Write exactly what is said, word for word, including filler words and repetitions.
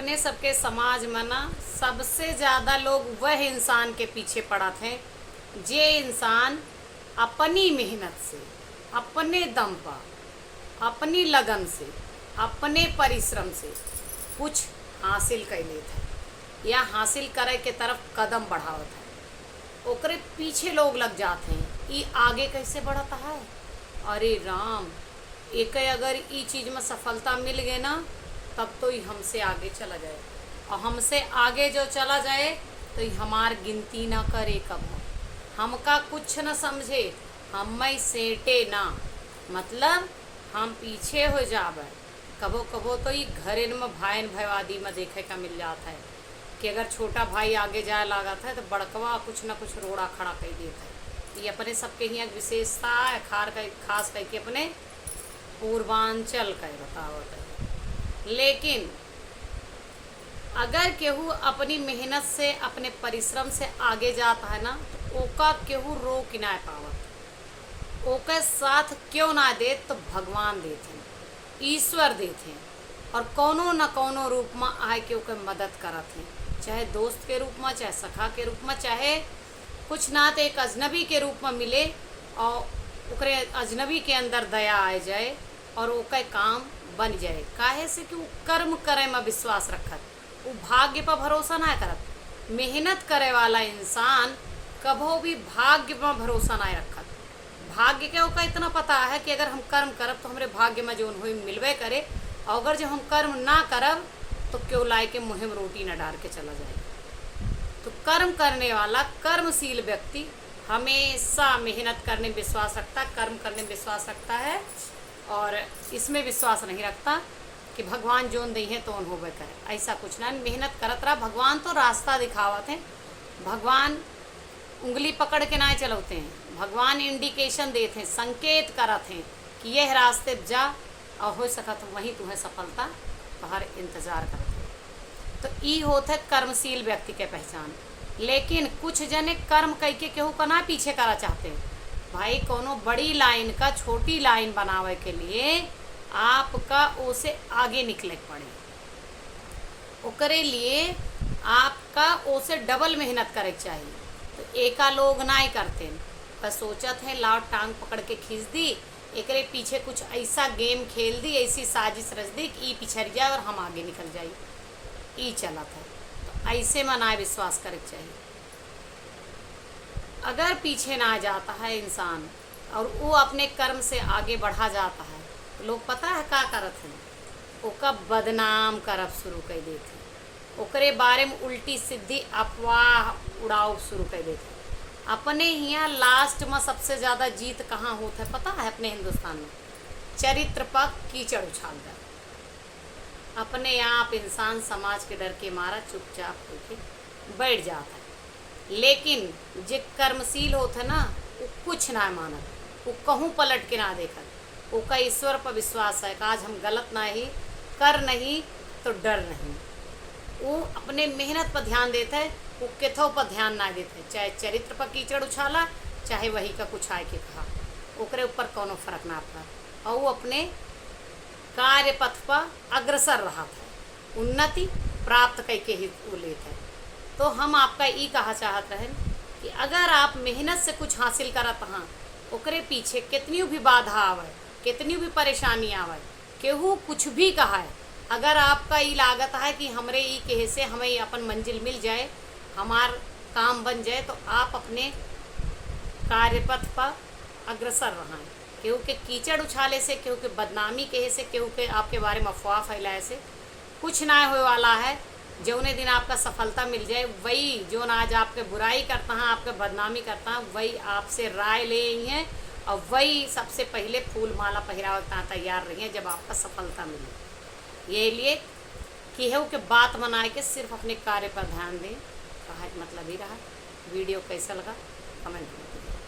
अपने सबके समाज में ना सबसे ज्यादा लोग वह इंसान के पीछे पड़त हैं, जे इंसान अपनी मेहनत से, अपने दम पर, अपनी लगन से, अपने परिश्रम से कुछ हासिल कर लेत है या हासिल करे के तरफ कदम बढ़ावत है, ओकरे पीछे लोग लग जात हैं। ई आगे कैसे बढ़त है? अरे राम, एके अगर ई चीज में सफलता मिल गए ना, तब तो ई हमसे आगे चला जाए, और हमसे आगे जो चला जाए, तो ई हमार गिनती ना करे कबो, हमका कुछ न समझे, हमें सेटे ना, मतलब हम पीछे हो जाबे। कबो कबो तो ई घरेन में भाईन भयवादी में देखे का मिल जात है कि अगर छोटा भाई आगे जाए लागत है, तो बड़कवा कुछ न कुछ रोड़ा खड़ा कर देत है। ई अपने सबके हियाँ के विशेषता है, खार कर, खास करके अपने पूर्वांचल का बतावत है। लेकिन अगर केहू अपनी मेहनत से, अपने परिश्रम से आगे जात है ना, तो ओका केहू रोक ना पावत। ओके साथ क्यों ना देत, तो भगवान देत हैं, ईश्वर देत हैं, और कौनो न कौनो रूप में आए के ओके मदद करत हैं, चाहे दोस्त के रूप में, चाहे सखा के रूप में, चाहे कुछ ना तो एक अजनबी के रूप में मिले और ओकरे अजनबी के अंदर दया आ जाए और ओके काम बन जाए। काहे से कि वो कर्म करे में विश्वास रखत, वो भाग्य पर भरोसा ना करत। मेहनत करे वाला इंसान कभो भी भाग्य पर भरोसा ना रखत। भाग्य के ओका इतना पता है कि अगर हम कर्म करब तो हमरे भाग्य में जौन होई मिलबे करे, और अगर जो हम कर्म ना करब तो क्यों लाए के मुँहे में रोटी ना डार के चला जाए। तो कर्म करने वाला कर्मशील व्यक्ति हमेशा मेहनत करने में विश्वास रखता, कर्म करने में विश्वास रखता है, और इसमें विश्वास नहीं रखता कि भगवान जौन दई है तो होबे करे। ऐसा कुछ ना, मेहनत करत रहा। भगवान तो रास्ता दिखावत हैं, भगवान उंगली पकड़ के ना चलौते हैं, भगवान इंडिकेशन देते हैं, संकेत करत हैं कि यह रास्ते पे जा, और हो सकत वहीं तुम्हें सफलता तोहर इंतजार करत है। तो ई होत है कर्मशील व्यक्ति के पहचान। लेकिन कुछ जने कर्म कइके केहू का ना पीछे करा चाहते। भाई, कोनो बड़ी लाइन का छोटी लाइन बनावे के लिए आपका ओसे आगे निकले के पड़े, ओकरे लिए आपका ओसे डबल मेहनत करे के चाही। तो एका लोग नाय करते, बस सोचत हैं लाओ टांग पकड़ के खींच दी, एकरे पीछे कुछ ऐसा गेम खेल दी, ऐसी साजिश रच दी कि ई पिछड़ जाए और हम आगे निकल जाई। ई चलत है, तो ऐसे में ना विश्वास करे के चाही। अगर पीछे ना जाता है इंसान और वो अपने कर्म से आगे बढ़ा जाता है, तो लोग पता है का करत हैं? ओका बदनाम करब शुरू कर देते हैं, ओकरे बारे में उल्टी सीधी अफवाह उड़ाव शुरू कर देते हैं। अपने हियाँ लास्ट में सबसे ज्यादा जीत कहाँ होत है पता है? अपने हिंदुस्तान में चरित्र पर कीचड़ उछाल देब। अपने आप इंसान समाज के डर के मारा चुपचाप होके बैठ जात है। लेकिन जे कर्मशील होत है ना, वो कुछ ना मानत, वो कहूँ पलट के ना देखत, ओका ईश्वर पर विश्वास है कि आज हम गलत ना ही, कर नहीं तो डर नहीं। वो अपने मेहनत पर ध्यान देत है, वो केथो पर ध्यान ना देत है, चाहे चरित्र पर कीचड़ उछाला, चाहे वही का कुछ आए के कहा, ओकरे ऊपर कोनो फर्क ना पड़ा। और वो अपने कार्य पथ पर अग्रसर रहत है, उन्नति प्राप्त करके ही वो लेत है। तो हम आपका ई कहा चाहत रहेन कि अगर आप मेहनत से कुछ हासिल करत हाँ, ओकरे पीछे कितनी भी बाधा आवे, कितनी भी परेशानी आवे, केहू कुछ भी कहे, अगर आपका ई लागत है कि हमरे ई कहे से हमें अपन मंजिल मिल जाए, हमार काम बन जाए, तो आप अपने कार्यपथ पर अग्रसर रहें। केहू के कीचड़ उछाले से, केहू के बदनामी कहे से, केहू के आपके बारे में अफवाह फैलाए से कुछ ना होए वाला है। जौने दिन आपका सफलता मिल जाए, वही जौन आज आपके बुराई करता है, आपके बदनामी करता है, वही आपसे राय ले ही हैं और वही सबसे पहले फूल माला पहिरावे के तैयार रही हैं जब आपका सफलता मिले। यही लिए केहू के बात बनाए के सिर्फ अपने कार्य पर ध्यान दें। कहा मतलब ही रहा। वीडियो कैसा लगा, कमेंट में बताइए।